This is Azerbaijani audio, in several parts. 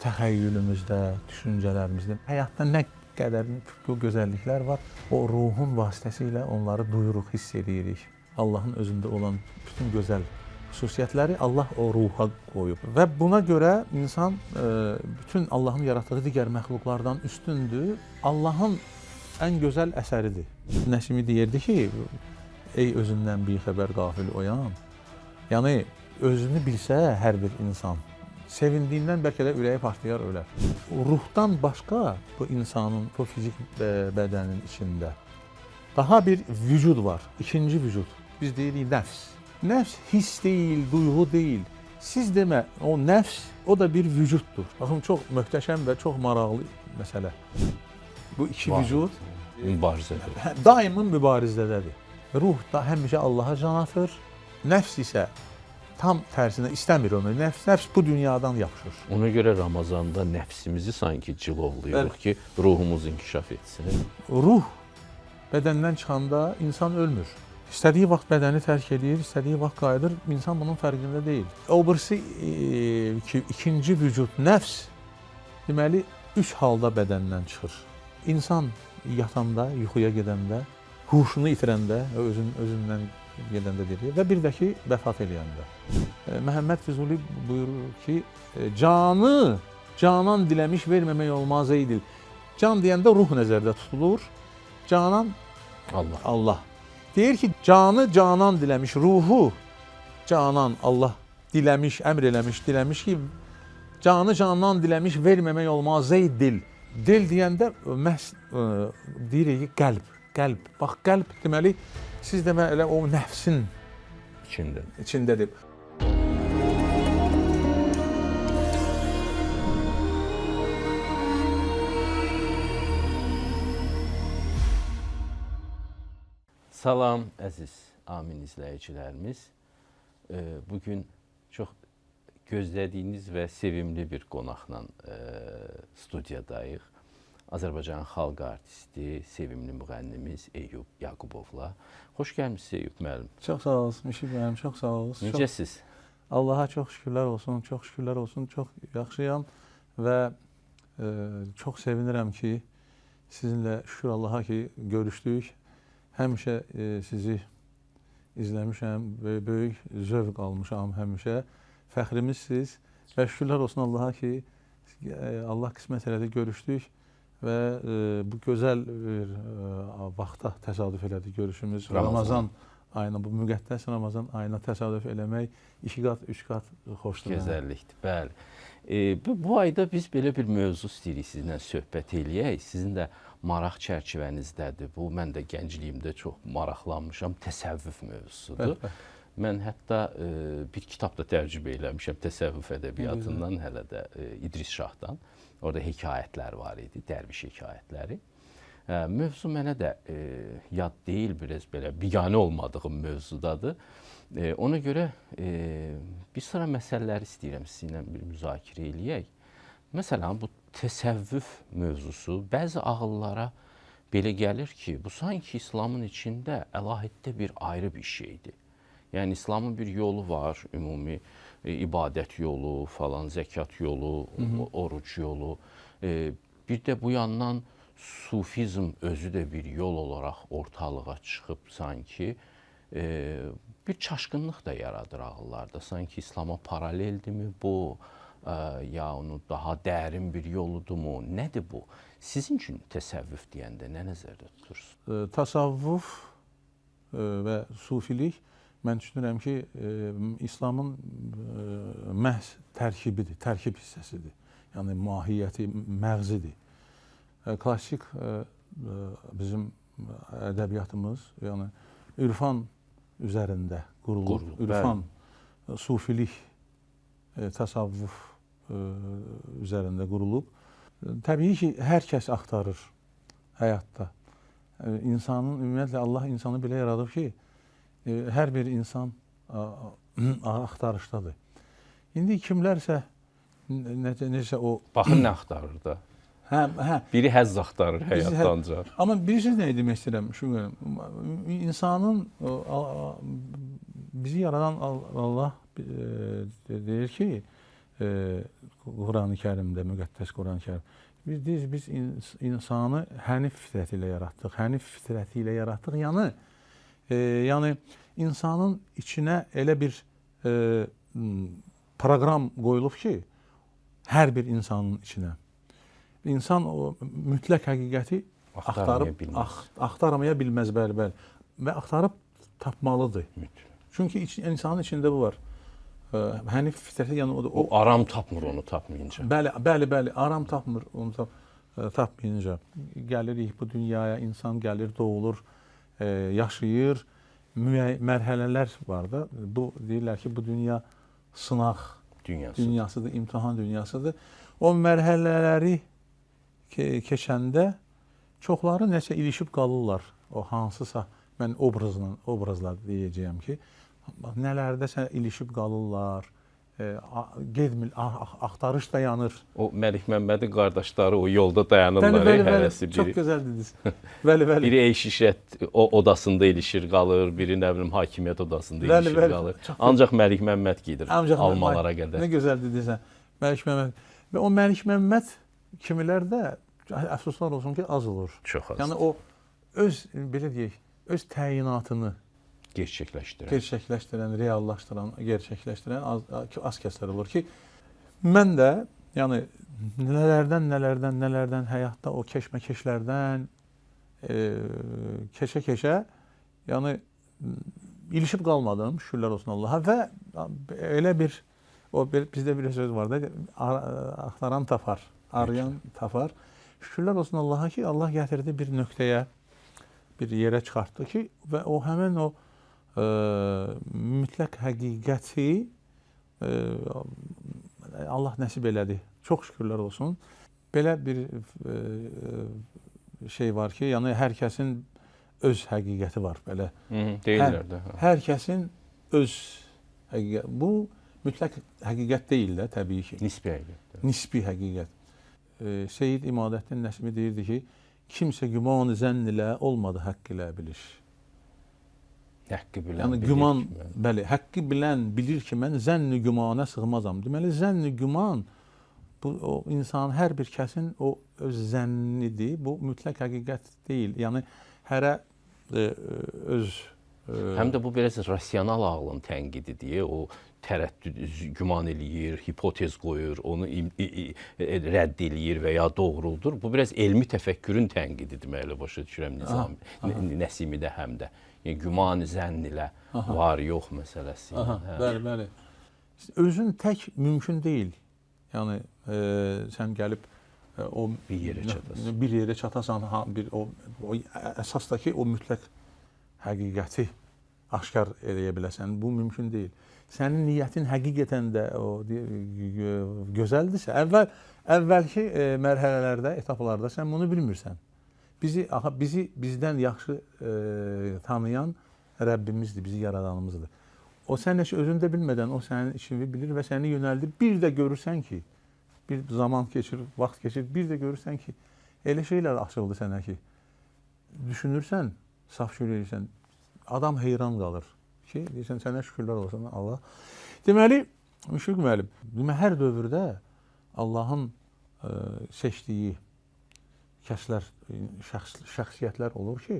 Təxəyyülümüzdə, düşüncələrimizdə, həyatda nə qədər bu gözəlliklər var, o ruhun vasitəsilə onları duyuruq, hiss edirik. Allahın özündə olan bütün gözəl xüsusiyyətləri Allah o ruha qoyub. Və buna görə insan bütün Allahın yaratdığı digər məxluqlardan üstündür. Allahın ən gözəl əsəridir. Nəsimi deyirdi ki, ey özündən bixəbər qafil oyan. Yəni özünü bilsə hər bir insan, sevindiyindən bəlkə də ürəyi partlayar, ölər. Ruhdan başqa bu insanın, bu fizik bədənin içində daha bir vücud var. İkinci vücud. Biz deyirik nəfs. Nəfs hiss deyil, duyğu deyil. Siz demə, o nəfs, o da bir vücuddur. Baxın, çox möhtəşəm və çox maraqlı məsələ. Bu iki Var. vücud Mübarizədir. Daima mübarizədədir. Ruh da həmişə Allaha can atır, nəfs isə tam tərsinə istəmir onu. Nəfs bu dünyadan yapışır. Ona görə Ramazanda nəfsimizi sanki cilovlayırıq ki, ruhumuz inkişaf etsin. Ruh bədəndən çıxanda insan ölmür. İstədiyi vaxt bədəni tərk edir, istədiyi vaxt qayıdır. İnsan bunun fərqində deyil. O birisi ki, ikinci vücud nəfs deməli üç halda bədəndən çıxır. İnsan yatanda, yuxuya gedəndə, huşunu itirəndə, özündən gedəndə deyirik və bir də ki, vəfat eləyəndə. Məhəmməd Füzuli buyurur ki, canı canan diləmiş verməmək olmaz ey dil. Can deyəndə ruh nəzərdə tutulur. Canan Allah. Allah. Deyir ki, canı canan diləmiş, ruhu canan Allah diləmiş, əmr eləmiş, diləmiş ki, canı canan diləmiş verməmək olmaz ey dil. Dil deyəndə məhz deyirik ki, qəlb, qəlb. Bax, qəlb deməli siz demə elə o nəfsin içində. içindədir. Salam əziz Amin izləyicilərimiz. Bugün çox gözlədiyiniz və sevimli bir qonaqla studiyadayıq. Azərbaycan xalq artisti, sevimli müğənnimiz Eyyub Yaqubovla. Xoş gəlmisiniz Eyyub müəllim. Çox sağ olsun Müşfiq müəllim, çox sağ olsun. Necəsiz? Allaha çox şükürlər olsun, çox şükürlər olsun. Çox yaxşıyam və çox sevinirəm ki, sizinlə şükür Allaha ki, görüşdük. Həmişə sizi izləmişəm, böyük zövq almışam həmişə. Fəxrimizsiz və şükürlər olsun Allaha ki, Allah qismət elədi, görüşdük və bu gözəl bir vaxta təsadüf elədi görüşümüz. Ramazan ayına, bu müqəddəs Ramazan ayına təsadüf eləmək 2 qat, 3 qat xoşdur. Gözəllikdir, bəli. Bu ayda biz belə bir mövzu istəyirik sizinlə söhbət eləyək. Sizin də maraq çərçivənizdədir bu. Mən də gəncliyimdə çox maraqlanmışam. Təsəvvüf mövzusudur. Bəli. Mən hətta bir kitab da tərcümə eləmişəm təsəvvüf ədəbiyyatından, hələ də İdris Şahdan. Orada hekayətlər var idi, dərviş hekayətləri. Mövzu mənə də yad deyil, biraz belə biganə olmadığım mövzudadır. Ona görə bir sıra məsələləri istəyirəm sizinlə bir müzakirə eləyək. Məsələn, bu təsəvvüf mövzusu bəzi ağıllara belə gəlir ki, bu sanki İslamın içində əlahiddə bir ayrı bir şeydir. Yəni İslamın bir yolu var, ümumi ibadət yolu, falan, zəkat yolu, oruc yolu. Bir də bu yandan sufizm özü də bir yol olaraq ortalığa çıxıb sanki bir çaşqınlıq da yaradır ağıllarda. Sanki İslama paraleldirmi bu, ya onu daha dərin bir yoludurmu? Nədir bu? Sizin üçün təsəvvüf deyəndə nə nəzərdə tutursunuz? Tasavvuf və sufilik mən düşünürəm ki, İslamın məhz tərkibidir, tərkib hissəsidir. Yəni mahiyyəti, məğzidir. Klassik bizim ədəbiyyatımız, yəni ürfan üzərində qurulub. Ürfan, sufilik, təsavvuf üzərində qurulub. Təbii ki, hər kəs axtarır həyatda. İnsanın, ümumiyyətlə Allah insanı belə yaradıb ki, hər bir insan axtarışdadır. İndi kimlərsə necə o Baxın nə axtarır da. Hə. Biri həzz axtarır həyatdan ancaq. Amma bilirsiniz nə demək istəyirəm? Şunu insanın bizi yaradan Allah deyir ki, Qurani Kərimdə, müqəddəs Quran-ı Kərim. Biz deyirik, biz insanı hənif fitrəti ilə yaratdıq. Hənif fitrəti ilə yaratdıq. Yəni yəni insanın içinə elə bir proqram qoyulub ki, hər bir insanın içinə. İnsan o mütləq həqiqəti axtarmaya bilməz. Axtarmaya bilməz, bəli, bəli. Və axtarıb tapmalıdır. Mütləq. Çünki insanın içində bu var. Hənif fitrəti, yəni o aram tapmır onu tapmayınca. Bəli, bəli, bəli, aram tapmır onu tapmayınca. Gəlirik bu dünyaya, insan gəlir, doğulur, yaşayır. Mərhələlər var da. Bu deyirlər ki, bu dünya sınaq dünyasıdır, imtahan dünyasıdır. O mərhələləri keçəndə çoxları nəsə ilişib qalırlar. O hansısa mən obrazla deyəcəyəm ki, nələrdəsə ilişib qalırlar, gedmir, axtarış dayanır. O Məlik Məmmədin qardaşları o yolda dayanırlar, bəli, bəli, hərəsi biri. Çox gözəl dediniz. Bəli, bəli. Biri eyş işrət o odasında ilişir qalır, biri nə bilim hakimiyyət odasında bəli, ilişir bəli. qalır. Çox Ancaq Məlik Məmməd gedir ancaq almalara qədər. Nə gözəl dediniz. Məlik Məmməd. Və o Məlik Məmməd kimilər də əfsuslar olsun ki, az olur. Çox az. Yəni o öz, belə deyək, öz təyinatını gerçəkləşdirən, reallaşdıran, gerçəkləşdirən az kəslər olur ki, mən də yəni nələrdən həyatda o keşməkeşlərdən keçə-keçə yəni ilişib qalmadım, şükürlər olsun Allaha və elə bir o bir, bizdə bir söz var da, axtaran tapar, arayan tapar. Şükürlər olsun Allaha ki, Allah gətirdi bir nöqtəyə, bir yerə çıxartdı ki və o həmin o mütləq həqiqəti Allah nəsib elədi. Çox şükürlər olsun. Belə bir şey var ki, yəni hər kəsin öz həqiqəti var belə. Deyirlər də. Hər kəsin öz həqiqəti. Bu mütləq həqiqət deyil də təbii ki. Nisbi həqiqət. Nisbi həqiqət. Seyid İmadəddin Nəsimi deyirdi ki, kimsə güman zənn ilə olmadı haqq ilə bilir. Həqqi bilən yəni bilir güman, ki, mən. Bəli, həqqi bilən bilir ki, mən zənn-i gümana sığmazam. Deməli, zənn-i güman bu o insanın, hər bir kəsin o öz zənnidir. Bu mütləq həqiqət deyil. Yəni hərə öz həm də bu biraz rasional ağlın tənqidi deyə o tərəddüd, güman eləyir, hipotez qoyur, onu rədd eləyir və ya doğruldur. Bu biraz elmi təfəkkürün tənqidi deməli, başa düşürəm Nəsimidə həm də. Yəni güman zənn ilə var yox məsələsi. Aha, hə. Bəli, bəli. Özün tək mümkün deyil. Yəni sən gəlib o bir yerə çatasan. Bir yerə çatasan, ha, bir o əsasdakı o mütləq həqiqəti aşkar eləyə biləsən. Bu mümkün deyil. Sənin niyyətin həqiqətən də o gözəldirsə, əvvəlki mərhələlərdə, etaplarda sən bunu bilmirsən. Bizi bizdən yaxşı tanıyan Rəbbimizdir, bizi yaradanımızdır. O sən heç özün də bilmədən o sənin içini bilir və səni yönəldir. Bir də görürsən ki, bir zaman keçir, vaxt keçir, bir də görürsən ki, elə şeylər açıldı sənə ki, düşünürsən, saf şükür edirsən, adam heyran qalır ki, deyirsən, sənə şükürlər olsun Allah. Deməli, Müşfiq müəllim, hər dövrdə Allahın seçdiyi kəslər, şəxsiyyətlər olur ki,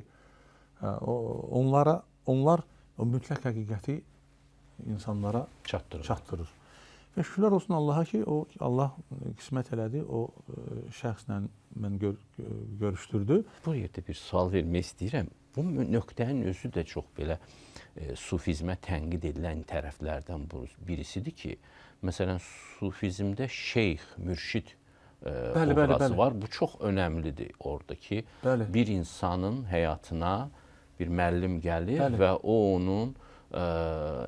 onlar o mütləq həqiqəti insanlara çatdırır. Və şükürlər olsun Allaha ki, o Allah qismət elədi, o şəxslə mən görüşdürdü. Bu yerdə bir sual vermək istəyirəm. Bu nöqtənin özü də çox belə sufizmə tənqid edilən tərəflərdən birisidir ki, məsələn, sufizmdə şeyx, mürşid bəli, obrazı bəli, bəli. var. Bu çox önəmlidir orada ki, bəli. bir insanın həyatına bir müəllim gəlir bəli. və o onun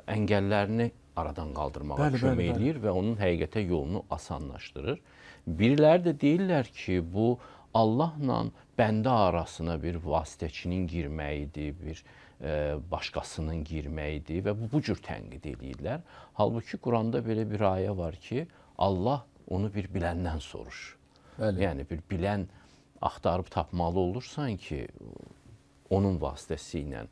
əngəllərini aradan qaldırmağa bəli, kömək bəli, eləyir və onun həqiqətə yolunu asanlaşdırır. Biriləri də deyirlər ki, bu Allahla bəndə arasına bir vasitəçinin girməyidir, bir başqasının girməyidir və bu cür tənqid eləyirlər. Halbuki Quranda belə bir ayə var ki, Allah onu bir biləndən soruşur. Bəli. Yəni bir bilən axtarıb tapmalı olursan ki, onun vasitəsi ilə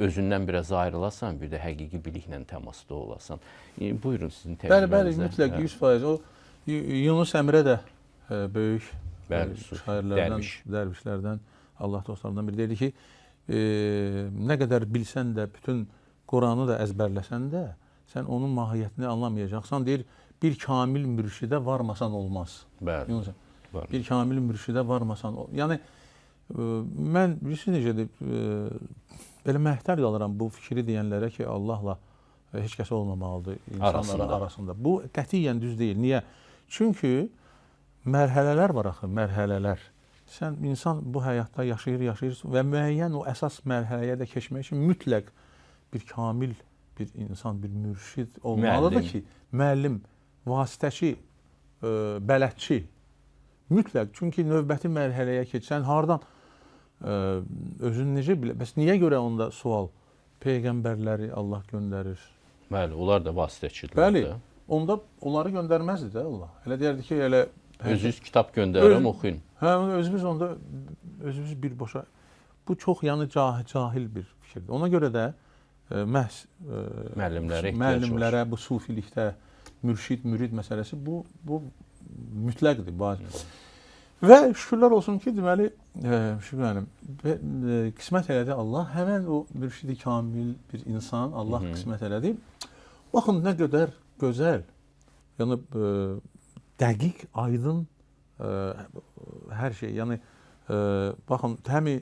özündən biraz ayrılasan, bir də həqiqi biliklə təmasda olasan. Buyurun sizin Bəli, təcrübənizə. bəli, mütləq 100%. O Yunus Əmrə də böyük Bəli, şairlərdən, dərvişlərdən, Allah dostlarından biri dedi ki, nə qədər bilsən də, bütün Quranı da əzbərləsən də, sən onun mahiyyətini anlamayacaqsan. Deyir, bir kamil mürşidə varmasan olmaz. Bəli. Yunus, bir kamil mürşidə varmasan. Yəni mən bilirsiniz necədir? Belə məhtəl qalıram bu fikri deyənlərə ki, Allahla heç kəs olmamalıdır insanlara arasında. Bu qətiyyən düz deyil. Niyə? Çünki mərhələlər var axı, mərhələlər. Sən insan bu həyatda yaşayır, yaşayır və müəyyən o əsas mərhələyə də keçmək üçün mütləq bir kamil bir insan, bir mürşid olmalıdır müəllim. Ki, müəllim, vasitəçi, bələdçi mütləq. Çünki növbəti mərhələyə keçsən hardan özün necə bilə? Bəs niyə görə onda sual? Peyğəmbərləri Allah göndərir. Bəli, onlar da vasitəçidirlər. Bəli, onda onları göndərməzdi də Allah. Elə deyərdi ki, elə özünüz kitab göndərirəm, oxuyun. Hə, özümüz onda özümüz birbaşa. Bu çox yəni cahil bir fikirdir. Ona görə də məhz müəllimlərə müəllimlərə bu sufilikdə mürşid, mürid məsələsi bu mütləqdir. Və şükürlər olsun ki, deməli, Şükür müəllim, qismət elədi Allah. Həmən o mürşidi kamil bir insan Allah qismət elədi. Baxın nə qədər gözəl, yəni dəqiq, aydın hər şey. Yəni baxın, həmi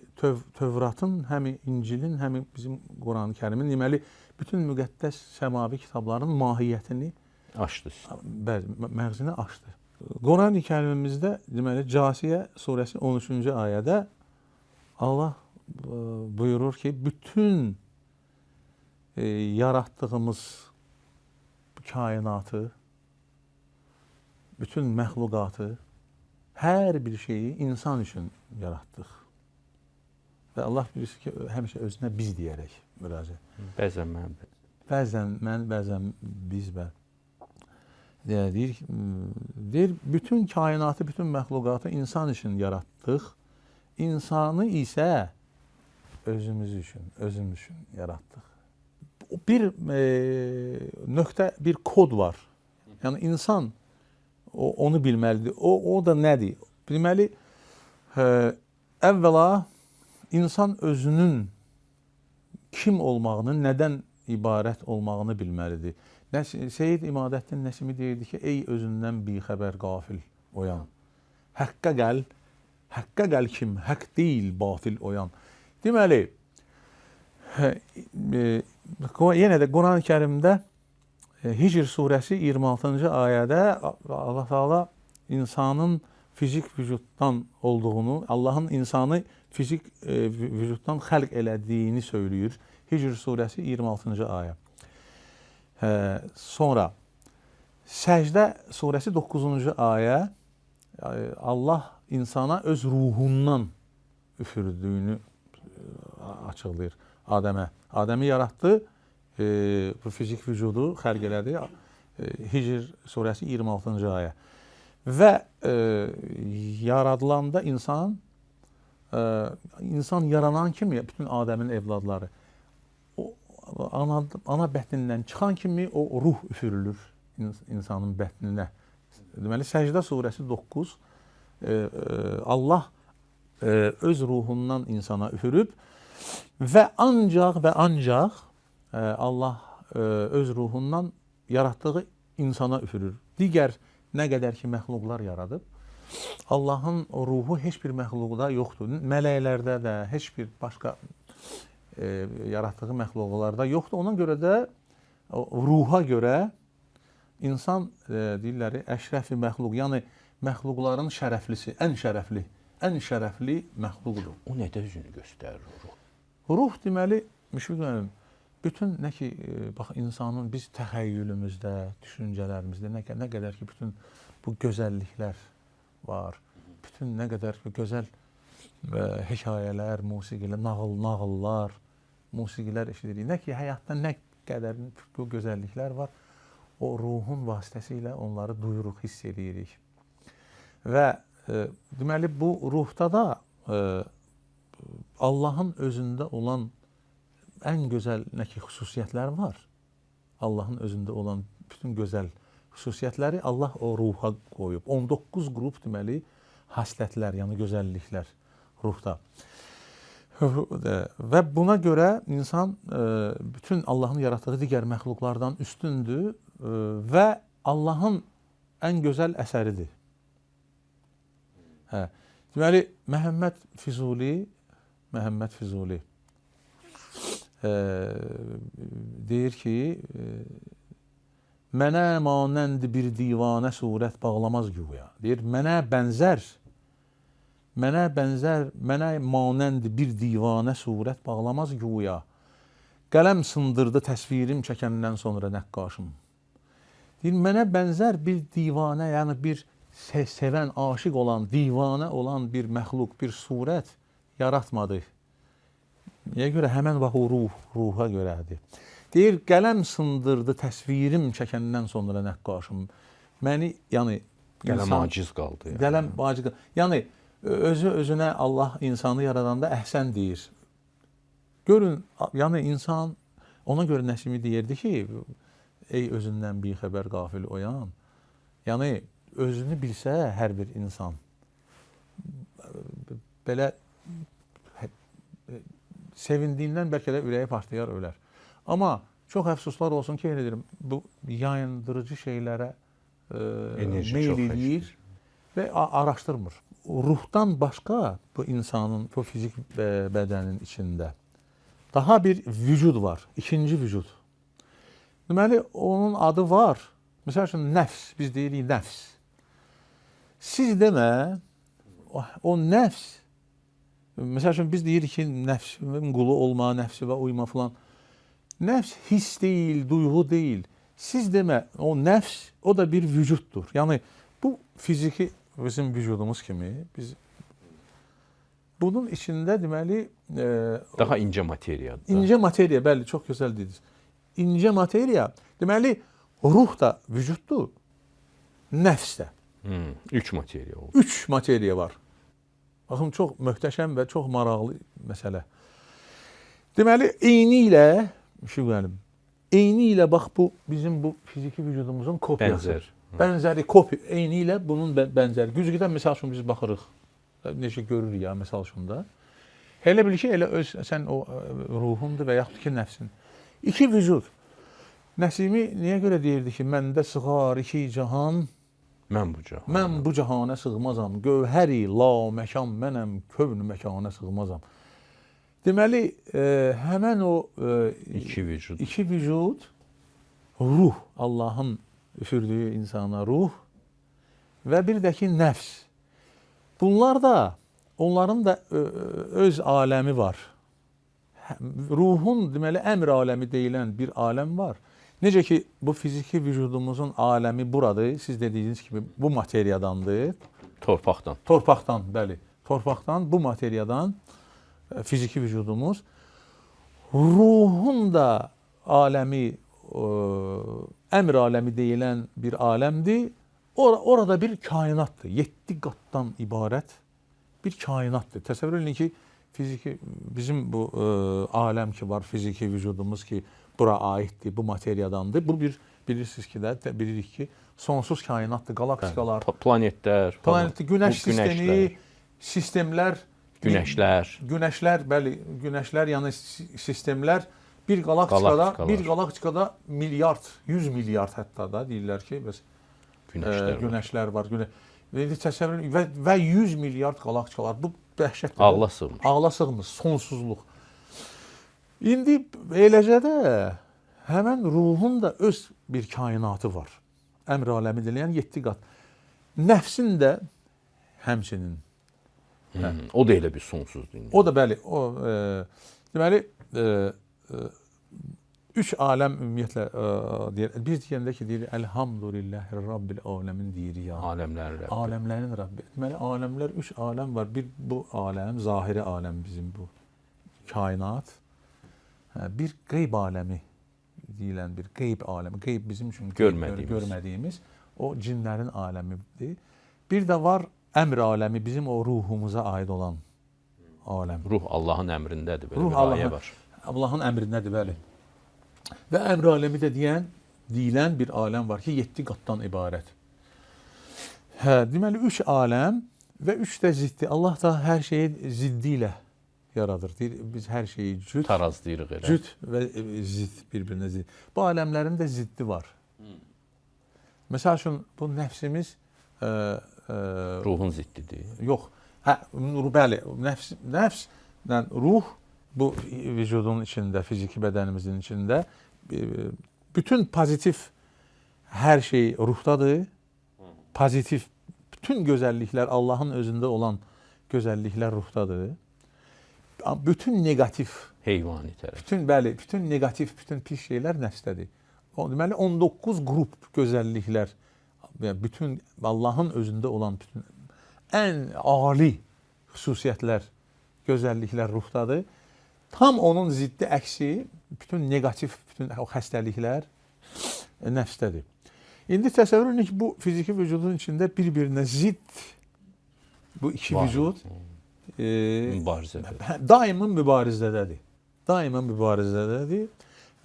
Tövratın, həmi İncilin, həmi bizim Quran-ı Kərimin, deməli, bütün müqəddəs səmavi kitabların mahiyyətini açdı. Bəli, məğzini açdı. Quran-ı Kərimimizdə, deməli, Casiyə surəsi 13-cü ayədə Allah buyurur ki, bütün yaratdığımız kainatı, bütün məxluqatı, hər bir şeyi insan üçün yaratdıq. Və Allah bilir ki, həmişə özünə biz deyərək müraciət. Bəzən mən. Bəzən mən, bəzən biz. Bəli. Deyir, bütün kainatı, bütün məxluqatı insan üçün yaratdıq. İnsanı isə özümüz üçün, özümüz üçün yaratdıq. Bir nöqtə, bir kod var. Yəni insan onu bilməlidir. O da nədir? Deməli, əvvəla insan özünün kim olmağını, nədən ibarət olmağını bilməlidir. Seyid İmadəddin Nəsimi deyirdi ki, ey özündən bixəbər qafil oyan. Həqqə gəl, həqqə gəl kim, həqq deyil batil oyan. Deməli, yenə də Quran-ı Kərimdə Hicr surəsi 26-cı ayədə Allah Teala insanın fizik vücuddan olduğunu, Allahın insanı fizik vücuddan xəlq elədiyini söyləyir. Hicr surəsi 26-cı ayə. Sonra Səcdə surəsi 9-cu ayə Allah insana öz ruhundan üfürdüyünü açıqlayır Adəmə. Adəmi yaratdı, bu fizik vücudu xəlq elədi. Hicr surəsi 26-cı ayə. Və yaradılanda insan, insan yaranan kimi, bütün Adəmin evladları, o, ana bətnindən çıxan kimi o ruh üfürülür insanın bətninə. Deməli, Səcdə surəsi 9, Allah öz ruhundan insana üfürüb və ancaq və ancaq Allah öz ruhundan yaratdığı insana üfürür. Digər nə qədər ki məxluqlar yaradıb, Allahın ruhu heç bir məxluqda yoxdur. Mələklərdə də, heç bir başqa yaratdığı məxluqlarda yoxdur. Ona görə də ruha görə insan deyirlər əşrəfi məxluq, yəni məxluqların şərəflisi, ən şərəfli, ən şərəfli məxluqdur. O nədə özünü göstərir ruh? Ruh deməli, Müşfiq müəllim, bütün nə ki, bax insanın biz təxəyyülümüzdə, düşüncələrimizdə nə qədər ki bütün bu gözəlliklər var, bütün nə qədər ki gözəl hekayələr, musiqilər, nağıllar, musiqilər eşidirik. Nə ki həyatda nə qədər bu gözəlliklər var, o ruhun vasitəsilə onları duyuruq, hiss edirik. Və deməli bu ruhda da Allahın özündə olan ən gözəl nə ki xüsusiyyətlər var. Allahın özündə olan bütün gözəl xüsusiyyətləri Allah o ruha qoyub. 19 qrup deməli haslətlər, yəni gözəlliklər ruhda. Və buna görə insan bütün Allahın yaratdığı digər məxluqlardan üstündür və Allahın ən gözəl əsəridir. Hə. Deməli Məhəmməd Füzuli deyir ki, mənə manənd bir divanə surət bağlamaz güya. Deyir, mənə bənzər, mənə manənd bir divanə surət bağlamaz güya. Qələm sındırdı təsvirim çəkəndən sonra nəqqaşım. Deyir, mənə bənzər bir divanə, yəni bir sevən, aşiq olan, divanə olan bir məxluq, bir surət yaratmadı. Niyə görə? Həmən vaxt o ruha görədir. Deyir, qələm sındırdı təsvirim çəkəndən sonra nəqqaşım. Məni, yəni qələm aciz qaldı. Yəni. Qələm aciz qaldı. Yəni özü özünə Allah insanı yaradanda əhsən deyir. Görün, yəni insan ona görə Nəsimi deyirdi ki, ey özündən bixəbər qafil oyan. Yəni özünü bilsə hər bir insan belə sevindiyindən bəlkə də ürəyi partlayar, ölər. Amma çox əfsuslar olsun ki, elə deyirəm, bu yayındırıcı şeylərə meyl eləyir və araşdırmır. Ruhdan başqa bu insanın, bu fizik bədənin içində daha bir vücud var, ikinci vücud. Deməli, onun adı var. Məsəl üçün, nəfs, biz deyirik nəfs. Siz demə, o nəfs, məsəl üçün, biz deyirik ki, nəfsin qulu olma, nəfsivə uyma filan. Nəfs his deyil, duyğu deyil. Siz demə, o nəfs, o da bir vücuddur. Yəni, bu fiziki bizim vücudumuz kimi, biz bunun içində deməli... daha incə materiyadır. İncə materiya, bəli, çox gözəl dediniz. İncə materiya, deməli, ruh da vücuddur, nəfs də. Üç materiya oldu. Üç materiya var. Baxın, çox möhtəşəm və çox maraqlı məsələ. Deməli, eyni ilə, Müşfiq müəllim, eyni ilə bax bu bizim bu fiziki vücudumuzun kopyası. Bənzər. Bənzəri, kopya, eyni ilə bunun bənzəri. Güzgüdən misal üçün biz baxırıq, necə görürük ya misal üçün da. Elə bil ki, elə öz, sən o ruhundur və yaxud ki, nəfsin. İki vücud. Nəsimi niyə görə deyirdi ki, məndə sığar iki cahan, mən bu cahan. Mən bu cahana sığmazam. Gövhəri la məkan mənəm, kövn məkana sığmazam. Deməli, həmən o iki vücud. İki vücud, ruh, Allahın üfürdüyü insana ruh və bir də ki, nəfs. Bunlar da, onların da öz aləmi var. Ruhun, deməli, əmr aləmi deyilən bir aləm var. Necə ki, bu fiziki vücudumuzun aləmi buradır, siz dediyiniz kimi bu materiyadandır. Torpaqdan. Torpaqdan, bəli. Torpaqdan, bu materiyadan fiziki vücudumuz. Ruhun da aləmi, əmr aləmi deyilən bir aləmdir. Orada bir kainatdır. 7 qatdan ibarət bir kainatdır. Təsəvvür edin ki, fiziki, bizim bu aləm ki var, fiziki vücudumuz ki, bura aiddir, bu materiyadandır. Bu bir, bilirsiniz ki də, bilirik ki, sonsuz kainatdır, qalaktikalar, planetlər, planetlər, günəş sistemi, sistemlər, günəşlər, günəşlər, bəli, günəşlər, yəni sistemlər bir qalaktikada, bir qalaktikada milyard, 100 milyard hətta da deyirlər ki, bəs günəşlər var. Təsəvvür edin və 100 milyard qalaktikalar. Bu dəhşətdir. Ağla sığmır. Ağla sığmır, sonsuzluq. İndi eləcə də həmən ruhun da öz bir kainatı var. Əmr aləmi deyilən 7 qat. Nəfsin də həmçinin. O da elə bir sonsuz dünya. O da bəli. O, deməli, üç aləm ümumiyyətlə deyir. Biz deyəndə ki, deyir, Elhamdülillahi Rabbil aləmin deyir ya. Aləmlərin Rəbbi. Aləmlərin Rəbbi. Deməli, aləmlər, üç aləm var. Bir bu aləm, zahiri aləm bizim bu kainat. Bir qeyb aləmi deyilən bir qeyb aləmi. Qeyb bizim üçün görmədiyimiz o cinlərin aləmidir. Bir də var əmr aləmi, bizim o ruhumuza aid olan aləm. Ruh Allahın əmrindədir, belə bir ayə var. Allahın əmrindədir, bəli. Və əmr aləmi də deyən deyilən bir aləm var ki, 7 qatdan ibarət. Hə, deməli 3 aləm və 3 də ziddi. Allah da hər şeyi ziddi ilə yaradır. Deyir, biz hər şeyi cüt, tarazlayırıq elə. Cüt və zidd, bir-birinə zidd. Bu aləmlərin də ziddi var. Məsəl üçün bu nəfsimiz ruhun ziddidir. Yox. Hə, bəli, nəfslə ruh bu vücudun içində, fiziki bədənimizin içində bütün pozitiv hər şey ruhdadır. Pozitiv bütün gözəlliklər, Allahın özündə olan gözəlliklər ruhdadır. Bütün neqativ heyvani tərəf. Bütün bəli, bütün neqativ, bütün pis şeylər nəfsdədir. Deməli 19 qrup gözəlliklər, yəni bütün Allahın özündə olan bütün ən ali xüsusiyyətlər, gözəlliklər ruhdadır. Tam onun ziddi, əksi bütün neqativ, bütün o xəstəliklər nəfsdədir. İndi təsəvvür edin ki, bu fiziki vücudun içində bir-birinə zidd bu iki var. Vücud mübarizədə. Daima mübarizədədir. Daima mübarizədədir.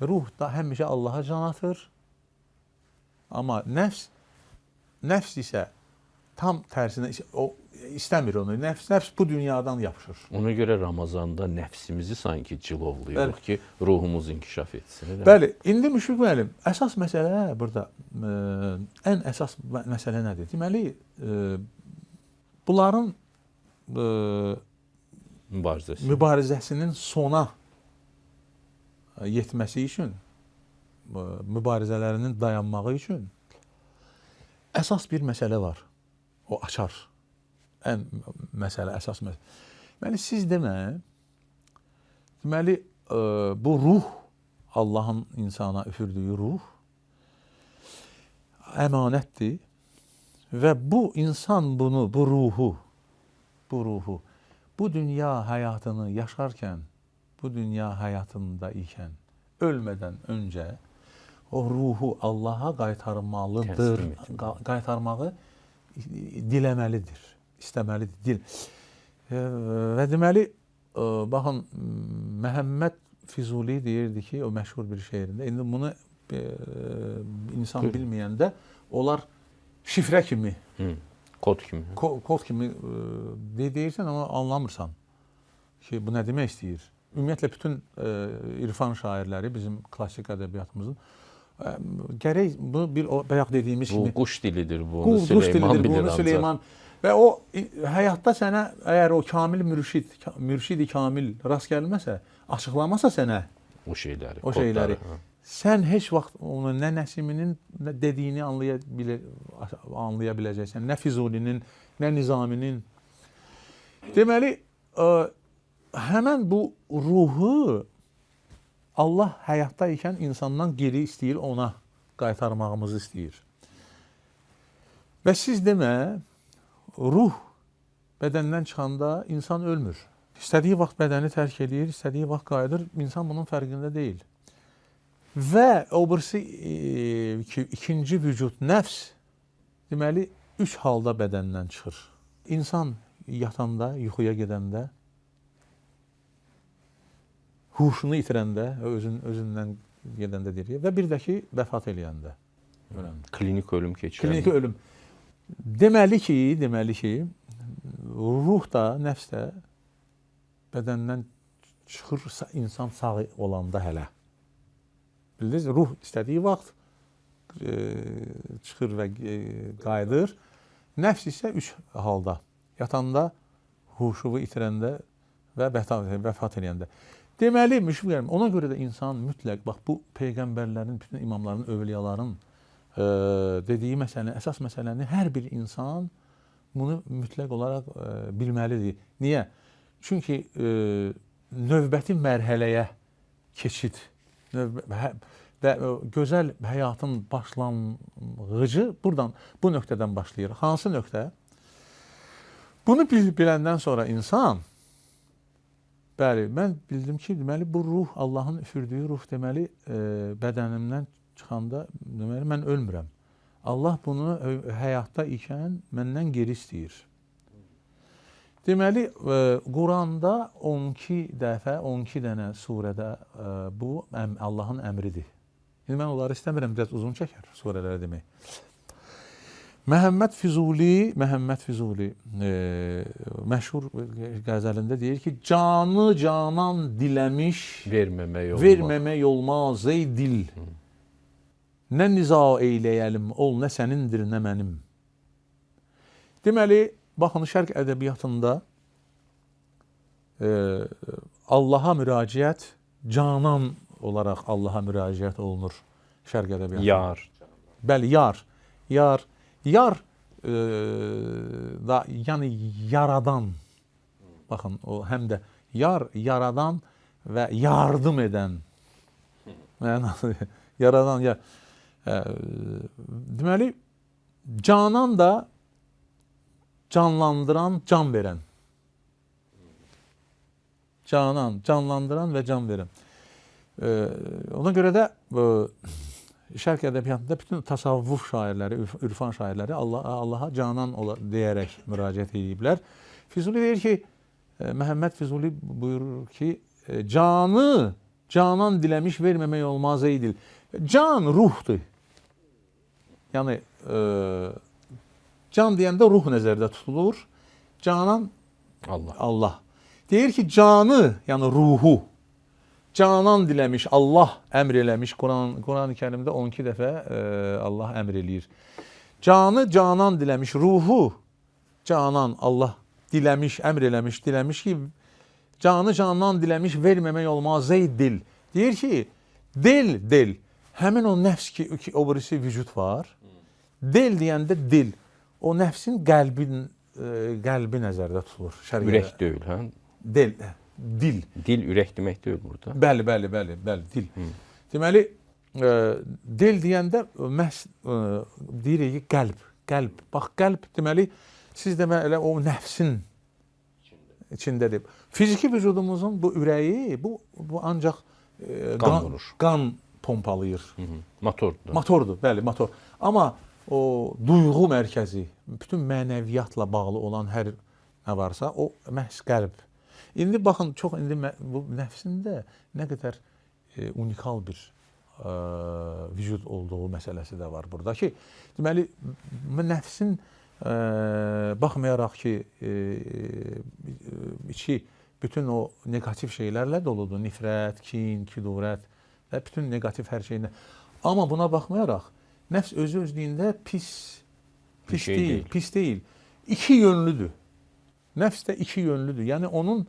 Ruh da həmişə Allaha can atır. Amma nəfs isə tam tərsinə o istəmir onu. Nəfs bu dünyadan yapışır. Ona görə Ramazanda nəfsimizi sanki cilovlayırıq ki, ruhumuz inkişaf etsin. Elə? Bəli, indi Müşfiq müəllim, əsas məsələ burada ən əsas məsələ nədir? Deməli, bunların mübarizəsinin sona yetməsi üçün, mübarizələrinin dayanmağı üçün əsas bir məsələ var. O açar. Ən məsələ, əsas məsələ. Deməli, siz demə, deməli, bu ruh, Allahın insana üfürdüyü ruh əmanətdir və bu insan bunu, bu ruhu, bu dünya həyatını yaşarkən, bu dünya həyatında ikən, ölmədən öncə o ruhu Allaha qaytarmalıdır, qaytarmağı diləməlidir, istəməlidir, dil. Və deməli, baxın, Məhəmməd Füzuli deyirdi ki, o məşhur bir şeirində, indi bunu insan bilməyəndə onlar şifrə kimi, kod kimi, kod kimi deyirsən, amma anlamırsan ki, bu nə demək istəyir. Ümumiyyətlə, bütün irfan şairləri bizim klassik ədəbiyyatımızın gərək bu bir o bayaq dediyimiz bu kimi quş dilidir, bunu Süleyman bilir ancaq. Süleyman və o həyatda sənə əgər o kamil mürşid, mürşidi kamil rast gəlməsə, açıqlamasa sənə o şeyləri, sən heç vaxt onu nə Nəsiminin nə dediyini anlaya biləcəksən, nə Füzulinin, nə Nizaminin. Deməli, həmən bu ruhu Allah həyatda ikən insandan geri istəyir, ona qaytarmağımızı istəyir. Və siz demə, ruh bədəndən çıxanda insan ölmür. İstədiyi vaxt bədəni tərk eləyir, istədiyi vaxt qayıdır, insan bunun fərqində deyil. Və o birisi ikinci vücud, nəfs, deməli, 3 halda bədəndən çıxır. İnsan yatanda, yuxuya gedəndə, huşunu itirəndə, özündən gedəndə deyirik və bir də ki, vəfat eləyəndə. Klinik ölüm keçirəndə. Klinik ölüm. Deməli ki, ruh da, nəfs də bədəndən çıxırsa insan sağ olanda hələ. Bildiniz, ruh istədiyi vaxt çıxır və qayıdır. Nəfs isə 3 halda. Yatanda, huşunu itirəndə və vəfat eləyəndə. Deməli, Müşfiq müəllim, ona görə də insan mütləq, bax bu peyğəmbərlərin, bütün imamların, övliyaların dediyi məsələni, əsas məsələni hər bir insan bunu mütləq olaraq bilməlidir. Niyə? Çünki növbəti mərhələyə keçid və gözəl həyatın başlanğıcı buradan, bu nöqtədən başlayır. Hansı nöqtə? Bunu biləndən sonra insan, bəli, mən bildim ki, deməli, bu ruh, Allahın üfürdüyü ruh, deməli, bədənimdən çıxanda, deməli, mən ölmürəm. Allah bunu həyatda ikən məndən geri istəyir. Deməli, Quranda 12 dəfə, 12 dənə surədə bu Allahın əmridir. İndi mən onları istəmirəm, biraz uzun çəkər surələri demək. Məhəmməd Füzuli məşhur qəzəlində deyir ki, canı canan diləmiş, verməmək olmaz. Verməmək olmaz ey dil. Nə niza eyləyəlim, ol nə sənindir, nə mənim. Deməli, baxın, Şərq ədəbiyyatında Allaha müraciət canan olaraq Allaha müraciət olunur Şərq ədəbiyyatında. Yar. Bəli, yar. Yar. Yar da, yəni yaradan. Baxın, o həm də yar, yaradan və yardım edən. Yəni, yaradan, yar. Deməli, canan da canlandıran, can verən. Canan, canlandıran və can verən. Ona görə də Şərq ədəbiyyatında bütün tasavvuf şairləri, ürfan şairləri Allaha canan deyərək müraciət ediblər. Füzuli deyir ki, Məhəmməd Füzuli buyurur ki, canı canan diləmiş verməmək olmaz ey dil. Can ruhdur. Yəni, can deyəndə ruh nəzərdə tutulur. Canan Allah. Allah. Deyir ki, canı, yəni ruhu, canan diləmiş, Allah əmr eləmiş. Quran-ı Kərimdə 12 dəfə Allah əmr eləyir. Canı canan diləmiş, ruhu canan Allah diləmiş, əmr eləmiş, diləmiş ki, canı canan diləmiş, verməmək olmaz ey dil. Deyir ki, dil, dil, həmin o nəfs ki, o birisi vücud var. Dil deyəndə dil, o nəfsin qəlbi nəzərdə tutulur. Ürək deyil, hə? Dil. Dil. Dil ürək demək deyil burada. Bəli, bəli, bəli, bəli, dil. Deməli, dil deyəndə məhz deyirik ki, qəlb, qəlb. Bax, qəlb deməli, siz demə elə o nəfsin içindədir. Fiziki vücudumuzun bu ürəyi, bu ancaq qan pompalayır. Motordur. Motordur, bəli, motor. Amma o duyğu mərkəzi, bütün mənəviyyatla bağlı olan hər nə varsa, o məhz qəlb. İndi baxın, çox indi bu nəfsində nə qədər unikal bir vücud olduğu məsələsi də var burada ki, deməli, nəfsin baxmayaraq ki, içi bütün o neqativ şeylərlə doludur, nifrət, kin, kidurət və bütün neqativ hər şeylə. Amma buna baxmayaraq, nəfs özü özlüyündə pis deyil, pis deyil. İki yönlüdür. Nəfs də iki yönlüdür. Yəni onun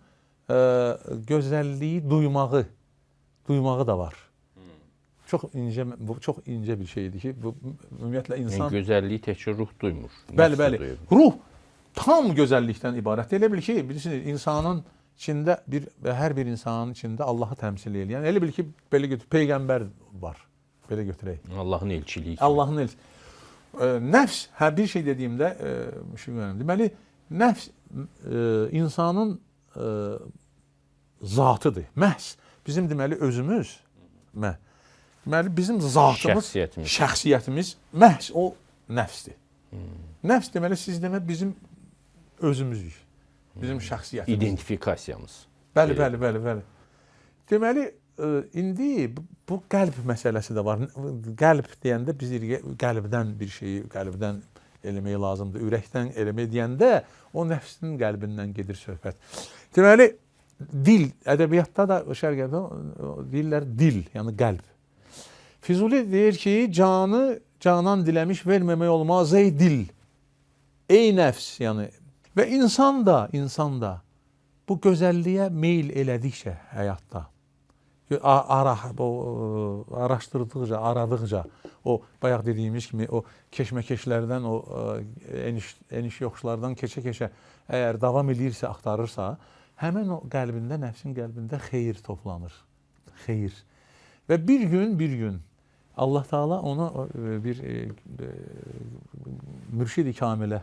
gözəlliyi duymağı da var. Çox incə, bu çox incə bir şeydir ki, bu ümumiyyətlə insan yəni, gözəlliyi təkcə ruh duymur. Bəli, bəli. Ruh tam gözəllikdən ibarətdir. Elə bil ki, bilirsiniz, insanın içində bir hər bir insanın içində Allahı təmsil eləyən. Elə bil ki, belə götür, peyğəmbər var. Belə götürək. Allahın elçiliyi. Allahın elçiliyi. Nəfs, hə bir şey dediyimdə şey önəmlidir. Deməli, nəfs insanın zatıdır. Məhz bizim deməli özümüz, deməli bizim zatımız, şəxsiyyətimiz məhz o nəfsdir. Nəfs deməli siz demə bizim özümüzük. Bizim şəxsiyyətimiz. İdentifikasiyamız. Bəli, bəli, bəli, bəli. Deməli indi bu qəlb məsələsi də var. Qəlb deyəndə biz qəlbdən bir şeyi, qəlbdən eləmək lazımdır. Ürəkdən eləmək deyəndə o nəfsin qəlbindən gedir söhbət. Deməli, dil, ədəbiyyatda da, şərq ədəbiyyatda deyirlər dil, yəni qəlb. Füzuli deyir ki, canı canan diləmiş verməmək olmaz ey dil, ey nəfs, yəni. Və insan da bu gözəlliyə meyl elədikcə həyatda, araşdırdıqca, aradıqca, o bayaq dediyimiz kimi o keşməkeşlərdən, o eniş yoxuşlardan keçə-keçə əgər davam eləyirsə, axtarırsa, həmin o qəlbində, nəfsin qəlbində xeyir toplanır. Xeyir. Və bir gün Allah Teala ona bir mürşid-i kamilə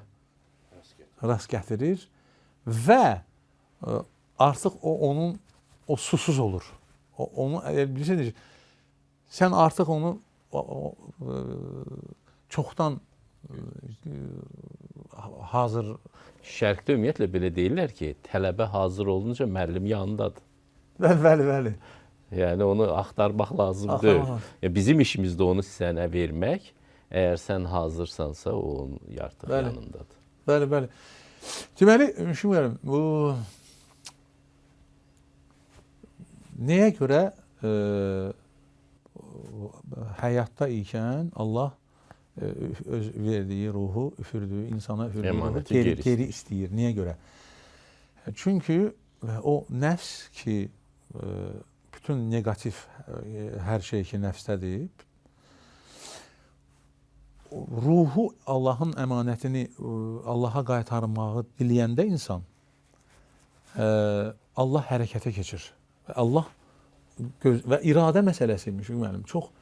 rast gətirir və artıq o onun o susuz olur. Onu bilirsiniz, sən artıq onu çoxdan hazır. Şərqdə ümumiyyətlə belə deyirlər ki, tələbə hazır olunca müəllim yanındadır. Bəli, bəli, bəli. Yəni onu axtarmaq lazım deyil. Ya bizim işimiz də onu sənə vermək. Əgər sən hazırsansa, o onun artıq yanındadır. Bəli, bəli. Deməli, Müşfiq müəllim, bu nəyə görə həyatda ikən Allah öz verdiyi ruhu, üfürdüyü, insana üfürdüyü ruhu geri istəyir. Niyə görə? Çünki o nəfs ki, bütün neqativ hər şey ki nəfsdədir, ruhu Allahın əmanətini Allaha qaytarmağı diləyəndə insan, Allah hərəkətə keçir. Və Allah və iradə məsələsi Müşfiq müəllim, çox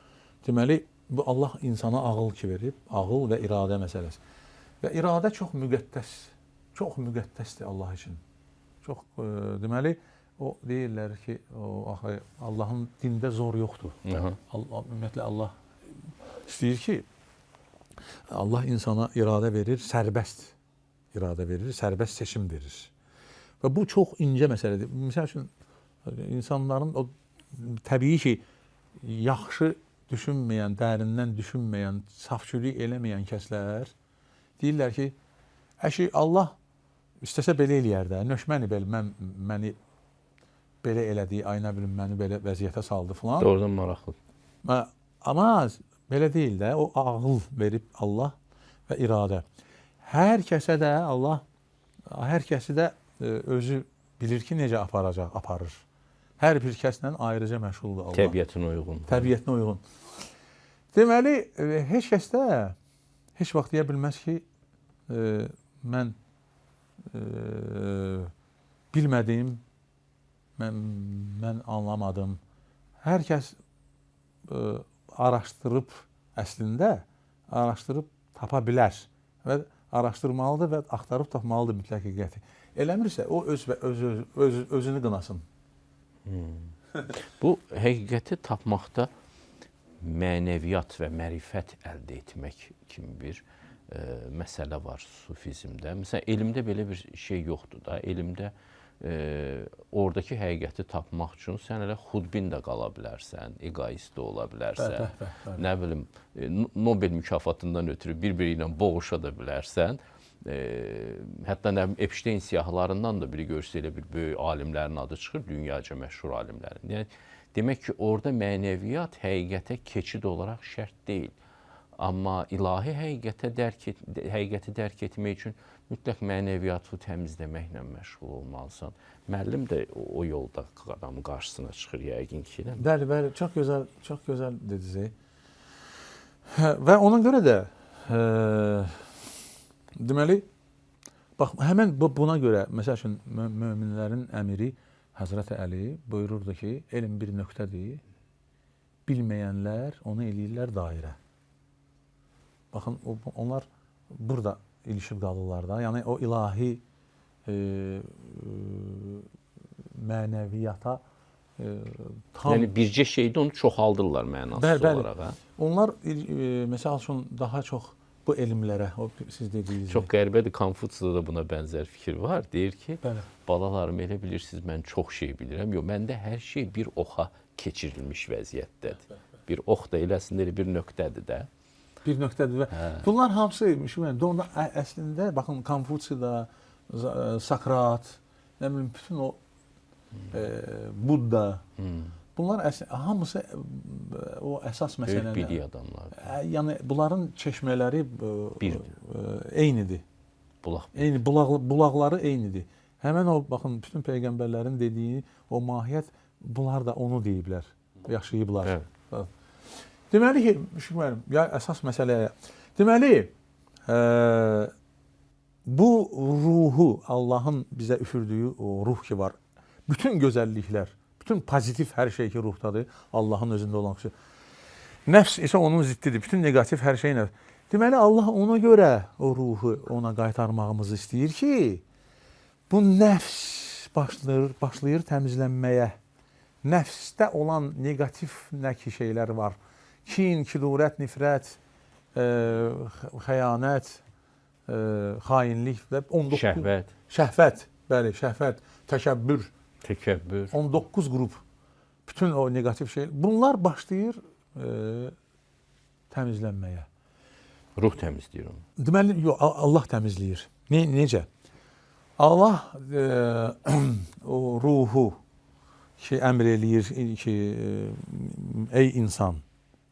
deməli bu Allah insana ağıl ki verib, ağıl və iradə məsələsi. Və iradə çox müqəddəs, çox müqəddəsdir Allah üçün. Çox deməli o deyirlər ki, o axı Allahın dində zor yoxdur. Allah, ümumiyyətlə Allah istəyir ki, Allah insana iradə verir, sərbəst iradə verir, sərbəst seçim verir. Və bu çox incə məsələdir. Məsəl üçün insanların o təbii ki, yaxşı düşünməyən, dərindən düşünməyən, safgülük eləməyən kəslər deyirlər ki, əşi Allah istəsə belə eləyər də, nöşməni belə, məni belə elədi, ay nə bilim məni belə vəziyyətə saldı filan. Doğrudan maraqlı. Amma belə deyil də, o ağıl verib Allah və iradə. Hər kəsə də Allah, hər kəsi də özü bilir ki, necə aparacaq, aparır. Hər bir kəslə ayrıca məşğuldur Allah. Təbiətinə uyğun. Təbiətinə uyğun. Deməli, heç kəs də heç vaxt deyə bilməz ki, mən bilmədim, mən anlamadım. Hər kəs araşdırıb, əslində araşdırıb tapa bilər və araşdırmalıdır və axtarıb tapmalıdır mütləq həqiqəti. Eləmirsə, o özünü qınasın. Bu həqiqəti tapmaqda mənəviyyat və mərifət əldə etmək kimi bir məsələ var sufizmdə. Məsələn, elmdə belə bir şey yoxdur da. Elmdə oradakı həqiqəti tapmaq üçün sən elə xudbin də qala bilərsən, egoist də ola bilərsən, nə bilim, Nobel mükafatından ötürü bir-biri ilə boğuşa da bilərsən. Hətta nə bilim, Epstein siyahılarından da biri görsə elə bir böyük alimlərin adı çıxır, dünyaca məşhur alimlərin. Yəni, demək ki, orada mənəviyyat həqiqətə keçid olaraq şərt deyil. Amma ilahi həqiqəti dərk etmək üçün mütləq mənəviyyatı təmizləməklə məşğul olmalısan. Müəllim də o yolda adamın qarşısına çıxır yəqin ki. Bəli, bəli, çox gözəl, çox gözəl dediniz. Və ona görə də deməli, bax, həmən buna görə, məsəl üçün, möminlərin əmiri Həzrəti Əli buyururdu ki, elm bir nöqtədir, bilməyənlər onu eləyirlər dairə. Baxın, onlar burada ilişib qalırlar da. Yəni, o ilahi mənəviyyata tam... Yəni, bircə şeydə onu çoxaldırlar mənasız olaraq. Hə? Onlar, məsəl üçün, daha çox bu elmlərə, o siz dediyiniz. Çox qəribədir, Konfutsidə də buna bənzər fikir var. Deyir ki, bəli, balalarım, elə bilirsiniz, mən çox şey bilirəm. Yox, məndə hər şey bir oxa keçirilmiş vəziyyətdədir. Bir ox da eləsində elə bir nöqtədir də. Bir nöqtədir və bunlar hamısı, onda əslində, baxın, Konfutsidə, Sokrat, nə bilim, bütün o Budda, bunlar hamısı o əsas məsələlər. Böyük bilik adamlar. Yəni, bunların çeşmələri eynidir. Bulaq. Eyni, bulaqları eynidir. Həmən o, baxın, bütün peyğəmbərlərin dediyi o mahiyyət, bunlar da onu deyiblər, yaşayıblar. Evet. Deməli ki, Müşfiq müəllim, ya əsas məsələyə. Deməli, bu ruhu, Allahın bizə üfürdüyü o ruh ki var, bütün gözəlliklər, bütün pozitiv hər şey ki ruhdadır, Allahın özündə olan xüsusi. Nəfs isə onun ziddidir, bütün neqativ hər şey nəfs. Deməli, Allah ona görə o ruhu ona qaytarmağımızı istəyir ki, bu nəfs başlayır təmizlənməyə. Nəfsdə olan neqativ nə ki şeylər var. Kin, kidurət, nifrət, xəyanət, xainlik və 19 şəhvət. Şəhvət, bəli, şəhvət, təkəbbür. Təkəbbür. 19 qrup. Bütün o neqativ şey, bunlar başlayır təmizlənməyə. Ruh təmizləyir onu. Deməli, yox, Allah təmizləyir. Necə? Allah o ruhu ki, əmr eləyir ki, ey insan,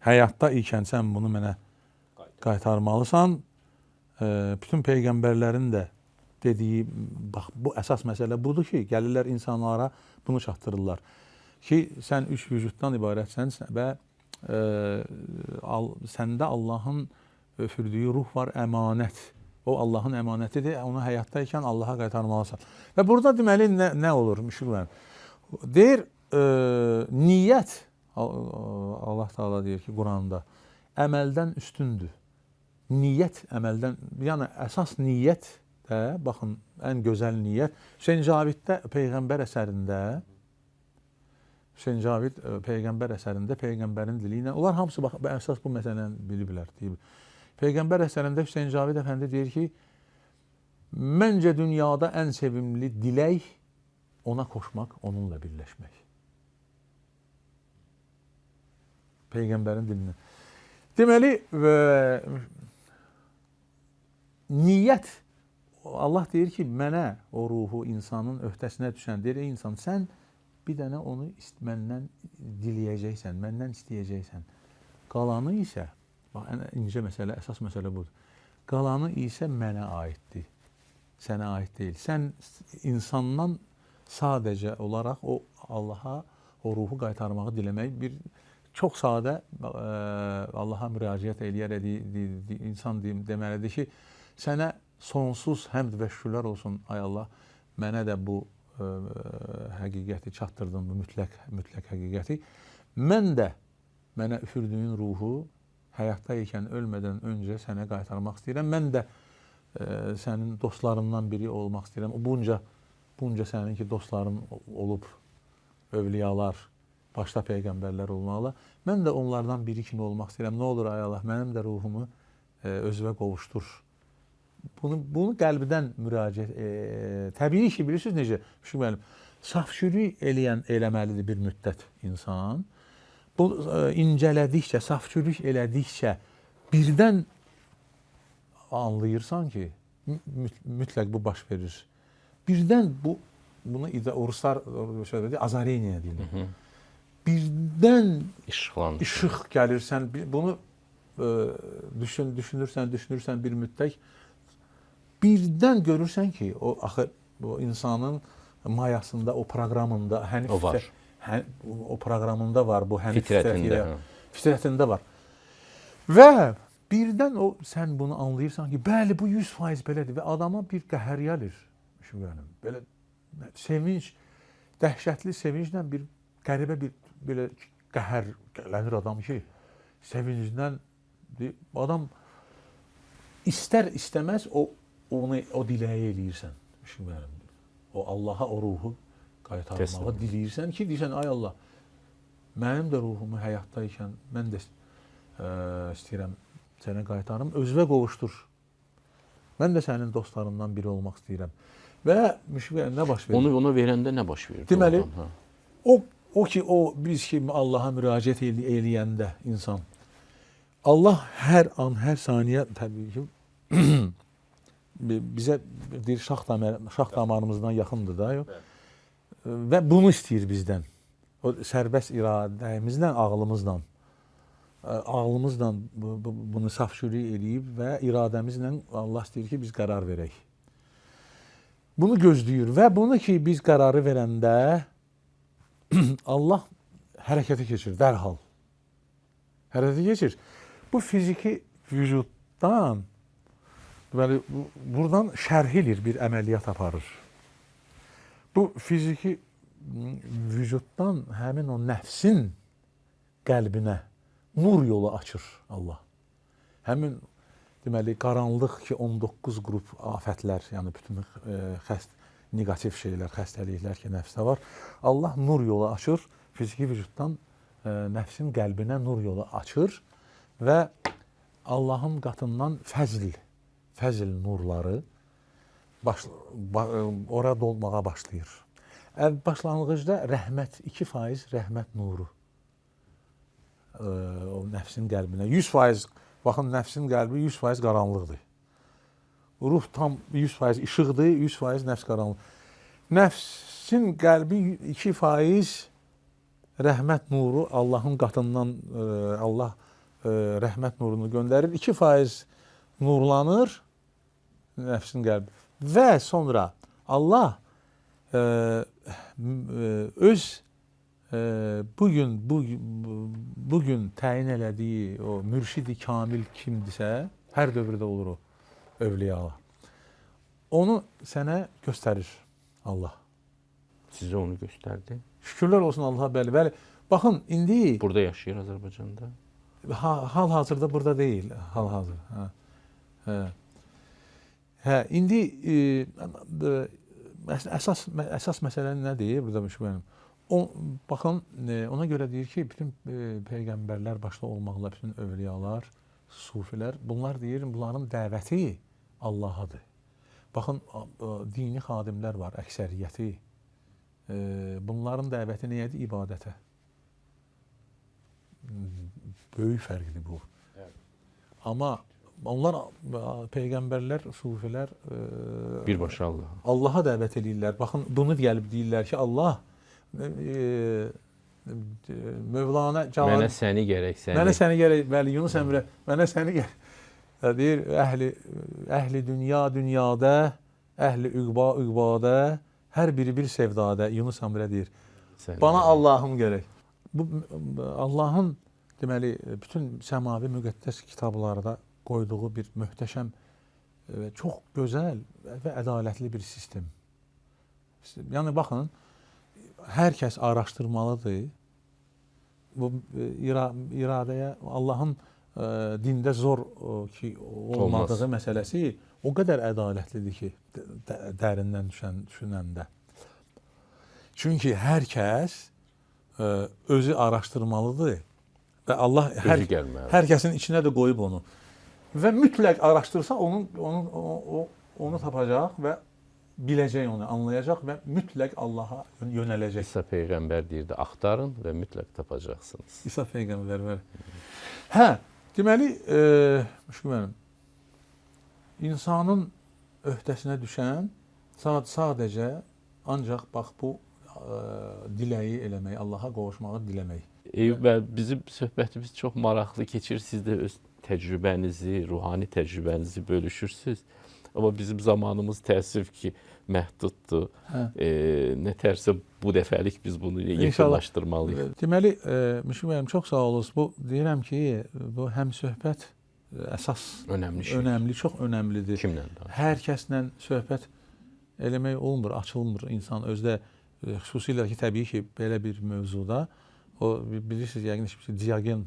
həyatda ikən sən bunu mənə qaytarmalısan. Bütün peyğəmbərlərin də dediyi, bax, bu əsas məsələ budur ki, gəlirlər insanlara bunu çatdırırlar. Ki, sən üç vücuddan ibarətsən və səndə Allahın öfürdüyü ruh var, əmanət. O Allahın əmanətidir, onu həyatda ikən Allaha qaytarmalısan. Və burada deməli nə olur Müşfiq müəllim? Deyir, niyyət, Allah Teala deyir ki, Quranda, əməldən üstündür. Niyyət əməldən, yəni əsas niyyət də, baxın, ən gözəl niyyət. Hüseyn Caviddə Peyğəmbər əsərində, Hüseyn Cavid Peyğəmbər əsərində Peyğəmbərin dili ilə, onlar hamısı bax, əsas bu məsələni biliblər, deyib. Peyğəmbər əsərində Hüseyn Cavid Əfəndi deyir ki, məncə dünyada ən sevimli dilək ona qoşmaq, onunla birləşmək. Peyğəmbərin dilindən. Deməli, niyyət, Allah deyir ki, mənə o ruhu insanın öhdəsinə düşən, deyir, ey insan, sən bir dənə onu məndən diləyəcəksən, məndən istəyəcəksən. Qalanı isə, bax, ən incə məsələ, əsas məsələ budur. Qalanı isə mənə aiddir, sənə aid deyil. Sən insandan sadəcə olaraq o Allaha, o ruhu qaytarmağı diləmək bir çox sadə Allaha müraciət eləyərək insan deməlidir ki, sənə sonsuz həmd və şükürlər olsun, ay Allah, mənə də bu həqiqəti çatdırdın, bu mütləq həqiqəti. Mən də mənə üfürdüyün ruhu həyatda ikən ölmədən öncə sənə qaytarmaq istəyirəm. Mən də sənin dostlarından biri olmaq istəyirəm. Bunca sənin ki, dostların olub, övliyalar, başda peyğəmbərlər olmalı. Mən də onlardan biri kimi olmaq istəyirəm. Nə olur, ay Allah, mənim də ruhumu özünə qovuşdur. Bunu qəlbdən müraciət, təbii ki, bilirsiniz necə, Müşfiq müəllim, safşürük eləməlidir bir müddət insan. Bu, incələdikcə, safşürük elədikcə birdən anlayırsan ki, mütləq bu baş verir. Birdən bunu ruslar azareniya deyilir. Birdən işıq gəlir, sən bunu düşünürsən bir müddət. Birdən görürsən ki, o axı bu insanın mayasında, o proqramında, o var. O proqramında var bu hənif fitrətində, fitrətində var. Və birdən o sən bunu anlayırsan ki, bəli bu 100% belədir və adama bir qəhər gəlir. Belə sevinç, dəhşətli sevinclə bir qəribə bir belə qəhər gələnir adam ki, sevincdən adam istər istəməz o onu o diləyi eləyirsən. O Allaha o ruhu qaytarmağı diləyirsən ki, deyirsən, ay Allah, mənim də ruhumu həyatda ikən mən də istəyirəm sənə qaytarım, özünə qovuşdur. Mən də sənin dostlarından biri olmaq istəyirəm. Və Müşfiq nə baş verir? Onu verəndə nə baş verir? Deməli, o ki, o biz ki Allaha müraciət eləyəndə insan, Allah hər an, hər saniyə təbii ki, bizə deyir, şax damarımızdan yaxındır da, yox? Və bunu istəyir bizdən. O sərbəst iradəmizlə, ağlımızla bunu safşürük eləyib və iradəmizlə Allah istəyir ki, biz qərar verək. Bunu gözləyir və bunu ki, biz qərarı verəndə Allah hərəkətə keçir dərhal. Hərəkətə keçir. Bu fiziki vücuddan, deməli, buradan şərh eləyir, bir əməliyyat aparır. Bu fiziki vücuddan həmin o nəfsin qəlbinə nur yolu açır Allah. Həmin, deməli, qaranlıq ki, 19 qrup afətlər, yəni bütün negativ şeylər, xəstəliklər ki, nəfsdə var. Allah nur yolu açır, fiziki vücuddan nəfsin qəlbinə nur yolu açır və Allahın qatından fəzl nurları ora dolmağa başlayır. Başlanğıcda rəhmət 2% rəhmət nuru. O nəfsin qəlbinə 100%, baxın, nəfsin qəlbi 100% qaranlıqdır. Ruh tam 100% işıqdır, 100% nəfs qaranlıq. Nəfsin qəlbi 2% rəhmət nuru Allahın qatından Allah rəhmət nurunu göndərir. 2% nurlanır nəfsin qəlbi. Və sonra Allah öz bugün təyin elədiyi o mürşidi kamil kimdirsə, hər dövrdə olur o övliyalar. Onu sənə göstərir Allah. Sizə onu göstərdi. Şükürlər olsun Allaha, bəli, bəli. Baxın, indi burada yaşayır Azərbaycanda. Hal-hazırda burada deyil, hal-hazır. Hə. Hə. Hə, indi əsas məsələ nədir burada mənim? Baxın, ona görə deyir ki, bütün peyğəmbərlər başda olmaqla bütün övliyalar, sufilər, bunlar deyir, bunların dəvəti Allahadır. Baxın, dini xadimlər var, əksəriyyəti. Bunların dəvəti nəyədir? İbadətə. Böyük fərqdir bu. Evet. Amma onlar peyğəmbərlər, sufilər birbaşa Allah. Allaha dəvət eləyirlər. Baxın, bunu gəlib deyirlər ki, Allah Mövlana Cəlal, mənə səni gərək, səni. Mənə səni gərək, bəli, Yunus Əmrə, mənə səni gərək. Deyir, əhli dünya dünyada, əhli üqba üqbada, hər biri bir sevdada, Yunus Əmrə deyir. Səni bana Allahım gərək. Bu Allahın deməli bütün səmavi müqəddəs kitablarda qoyduğu bir möhtəşəm və çox gözəl və ədalətli bir sistem. Yəni baxın, hər kəs araşdırmalıdır. Bu iradəyə Allahın dində zor ki olmadığı olmaz məsələsi o qədər ədalətlidir ki, dərindən düşünəndə. Çünki hər kəs özü araşdırmalıdır və Allah hər kəsin içinə də qoyub onu. Və mütləq araşdırsa onu tapacaq və biləcək onu, anlayacaq və mütləq Allaha yönələcək. İsa Peyğəmbər deyirdi, axtarın və mütləq tapacaqsınız. İsa Peyğəmbər, bəli. Hə, deməli, Müşfiq müəllim, insanın öhdəsinə düşən sadəcə ancaq bax bu diləyi eləmək, Allaha qovuşmağı diləmək. Eyyub bəy, bizim söhbətimiz çox maraqlı keçir. Siz də öz təcrübənizi, ruhani təcrübənizi bölüşürsünüz. Amma bizim zamanımız təəssüf ki, məhduddur. Hə. Nə tərsə bu dəfəlik biz bunu yekunlaşdırmalıyıq. Deməli, Müşfiq müəllim, çox sağ olunuz. Bu deyirəm ki, bu həm söhbət əsas önəmli şey. Önəmli, çox önəmlidir. Kimlə danışır? Hər kəslə söhbət eləmək olmur, açılmır insan özdə. Xüsusilə ki, təbii ki, belə bir mövzuda o bilirsiniz, yəqin ki, Diogen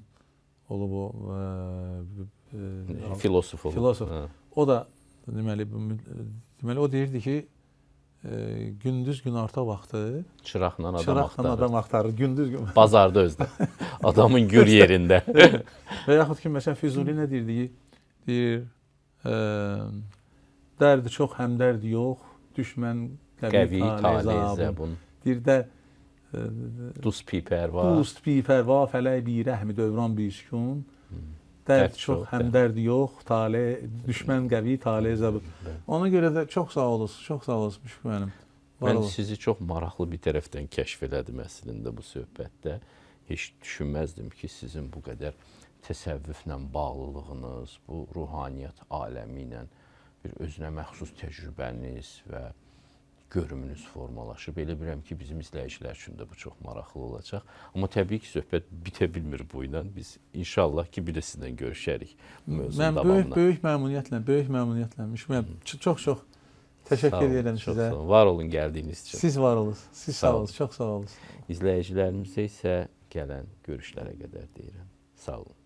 olub o filosof olub. Filosof. Hə. O da deməli o deyirdi ki, gündüz günorta vaxtı çıraqla adam axtarır. Gündüz bazarda özdə. Adamın gür yerində. Və yaxud ki, məsələn Füzuli nə deyirdi ki, deyir, dərdi çox, həmdərdi yox, düşmən qəvi tale zəbun. Deyir də dust pipərva. Dust pipərva, fələk bir rəhmi dövran bir sükun. Dərd çox, həmdərd yox, tale, düşmən qəvi, tale zəbun. Ona görə də çox sağ olunuz, çox sağ olunuz Müşfiq müəllim. Mən sizi çox maraqlı bir tərəfdən kəşf elədim əslində bu söhbətdə. Heç düşünməzdim ki, sizin bu qədər təsəvvüflə bağlılığınız, bu ruhaniyyət aləmi ilə bir özünə məxsus təcrübəniz və görümünüz formalaşıb. Elə bilirəm ki, bizim izləyicilər üçün də bu çox maraqlı olacaq. Amma təbii ki, söhbət bitə bilmir bu ilə. Biz inşallah ki, bir də sizlə görüşərik bu mövzunun davamında. Mən böyük məmnuniyyətlə, Müşfiq, çox-çox təşəkkür edirəm sizə. Var olun gəldiyiniz üçün. Siz var olunuz. Siz sağ olun. Çox sağ olun. İzləyicilərimizə isə gələn görüşlərə qədər deyirəm. Sağ olun.